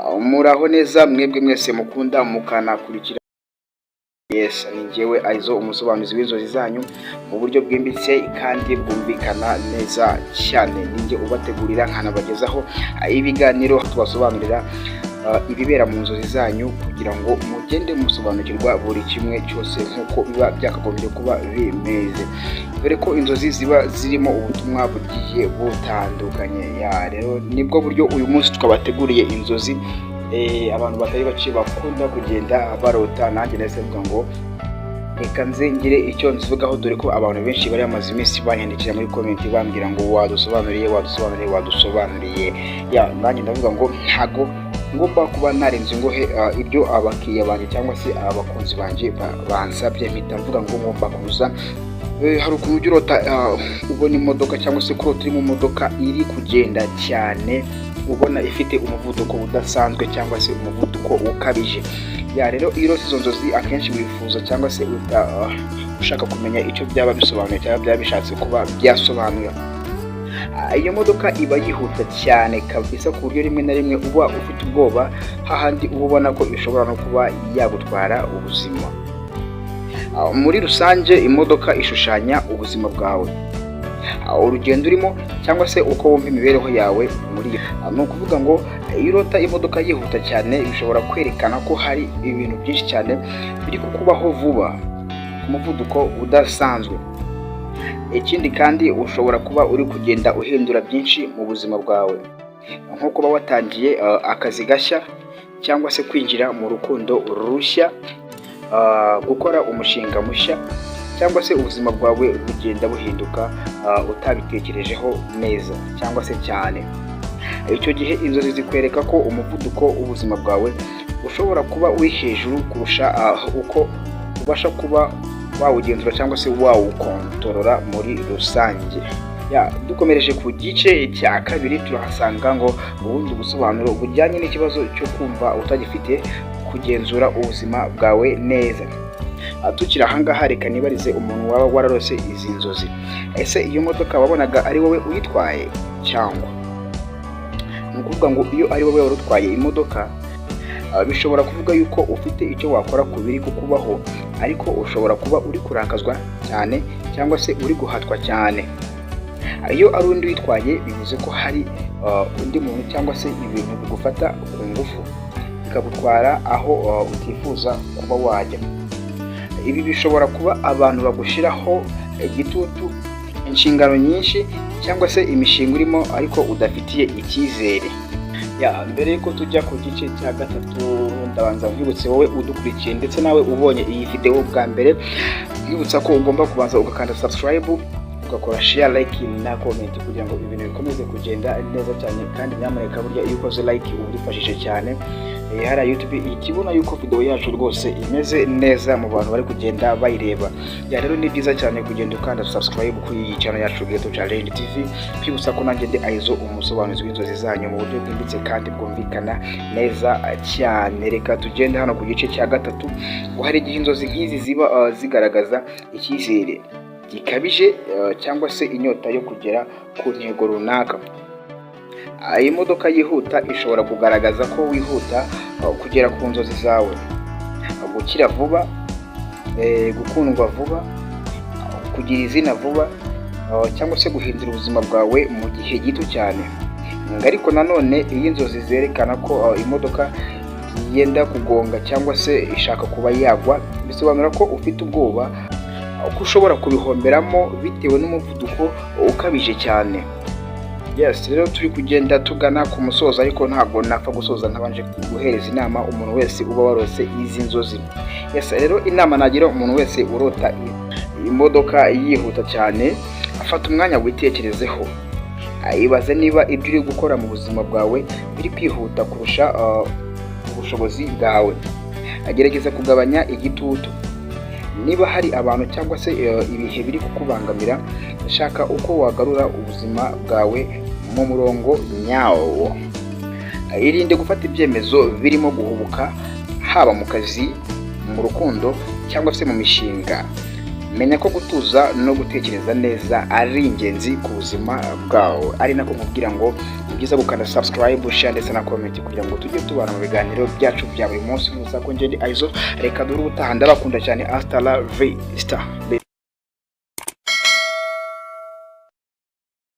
Muraho neza mwebwe mwese mukunda mukanakurikira. Yes, ni njyewe Aizo, umusobanuzi w'inzozi zanyu mu buryo bwimbitse kandi bwumvikana neza cyane. Ninjye ubategurira nkanabagezaho ibiganiro tubasobanurira ibibera mu nzozi zanyu kugira ngo mugende musobanukirwa buri kimwe cyose nk'uko biba byakagombye kuba bimeze, dore ko inzozi ziba zirimo ubutumwa bugiye butandukanye. Ya, rero nibwo buryo uyu munsi twabateguriye inzozi abantu batari bake bakunda kugenda barota. Nanjye nahise mvuga ngo reka nze ngire icyo nzivugaho, dore ko abantu benshi bari bamaze iminsi banyandikira muri comment bambwira ngo "Wadusobanuriye, wadusobanuriye, wadusobanuriye." Ya, nanjye ndavuga ngo ntago ngomba kuba narenze ingohe ibyo abakiriya banjye cyangwa se abakunzi banjye bansabye. Mpita mvuga ngo ngomba kuza. Hari ukuntu ujya urota ubona imodoka cyangwa se kurota uri mu modoka iri kugenda cyane, ubona ifite umuvuduko udasanzwe cyangwa se umuvuduko ukabije. Ya, rero iyo urose izo nzozi akenshi wifuza cyangwa se uhita ushaka kumenya icyo byaba bisobanuye cyangwa byaba bishatse kuba byasobanura. Iyo modoka iba yihuta cyane kabisa, ku buryo rimwe na rimwe uba ufite ubwoba, hahandi uba ubona ko ishobora no kuba yagutwara ubuzima. Muri rusange imodoka ishushanya ubuzima bwawe, urugendo urimo cyangwa se uko wumva imibereho yawe muri yo. Ni ukuvuga ngo iyo urota imodoka yihuta cyane, bishobora kwerekana ko hari ibintu byinshi cyane biri kukubaho vuba ku muvuduko udasanzwe. Ikindi kandi, ushobora kuba uri kugenda uhindura byinshi mu buzima bwawe, nko kuba watangiye akazi gashya cyangwa se kwinjira mu rukundo rushya, gukora umushinga mushya, cyangwa se ubuzima bwawe bugenda buhinduka utabitekerejeho neza cyangwa se cyane. Icyo gihe inzozi zikwereka ko umuvuduko w'ubuzima bwawe ushobora kuba uri hejuru kurusha uko ubasha kuba wawugenzura cyangwa se wawukontorora muri rusange. Ya, dukomereje ku gice cya kabiri, turahasanga ngo ubundi busobanuro bujyanye n'ikibazo cyo kumva utagifite kugenzura ubuzima bwawe neza. Tukiri ahangaha, reka nibarize umuntu waba wararose izi nzozi: ese iyo modoka wabonaga ari wowe uyitwaye cyangwa? Ni ukuvuga ngo iyo ari wowe wari utwaye imodoka, bishobora kuvuga yuko ufite icyo wakora ku biri kukubaho, ariko ushobora kuba uri kurakazwa cyane cyangwa se uri guhatwa cyane. Iyo ari undi witwaye, bivuze ko hari undi muntu cyangwa se ibintu bigufata ku ngufu, bikagutwara aho utifuza kuba wajya. Ibi bishobora kuba abantu bagushyiraho igitutu, inshingano nyinshi, cyangwa se imishinga urimo ariko udafitiye icyizere. Ya, mbere yuko tujya ku gice cya gatatu, ndabanza nkwibutse wowe udukurikiye ndetse nawe ubonye iyi video bwa mbere, nkwibutsa ko ugomba kubanza ugakanda subscribe, ugakora share, like na comment kugira ngo ibintu bikomeze kugenda neza cyane. Kandi nyamuneka, burya iyo ukoze like uba udufashije cyane. Hariya YouTube ihita ibona yuko video yacu rwose imeze neza mu bantu bari kugenda bayireba. Ya, rero ni byiza cyane kugenda ukanda subscribe kuri iyi channel yacu Ghetto Challenge TV. Kwibutsa ko nanjye ndi Aizo, umusobanuzi w'inzozi zanyu mu buryo bwimbitse kandi bwumvikana neza cyane. Reka tugende hano ku gice cya gatatu, ngo hari igihe inzozi nk'izi ziba zigaragaza icyizere gikabije cyangwa se inyota yo kugera ku ntego runaka. Iyi modoka yihuta ishobora kugaragaza ko wihuta kugera ku nzozi zawe, gukira vuba, gukundwa vuba, kugira izina vuba, cyangwa se guhindura ubuzima bwawe mu gihe gito cyane. Ariko nanone iyo inzozi zerekana ko imodoka yenda kugonga cyangwa se ishaka kuba yagwa, bisobanura ko ufite ubwoba ko ushobora kubihomberamo bitewe n'umuvuduko ukabije cyane. Yes, rero turi kugenda tugana ku musozo, ariko ntabwo napfa gusoza ntabanje guhereza inama umuntu wese uba warose izi nzozi. Yes, rero inama nagira umuntu wese urota imodoka yihuta cyane: afata umwanya witekerezeho, ibaze niba ibyo uri gukora mu buzima bwawe biri kwihuta kurusha ubushobozi bwawe. Agerageza kugabanya igitutu. Niba hari abantu cyangwa se ibihe biri kukubangamira, shaka uko wagarura ubuzima bwawe mu murongo nyawo. Irinde gufata ibyemezo birimo guhubuka, haba mu kazi, mu rukundo cyangwa se mu mishinga. Menya ko gutuza no gutekereza neza ari ingenzi ku buzima bwawe. Ari nako nkubwira ngo ni byiza gukanda subscribe, share ndetse na comment kugira ngo tujye tubana mu biganiro byacu bya buri munsi. Nkuza ko njye ndi Aizo, reka dore ubutaha. Ndabakunda cyane. Hasta la vista.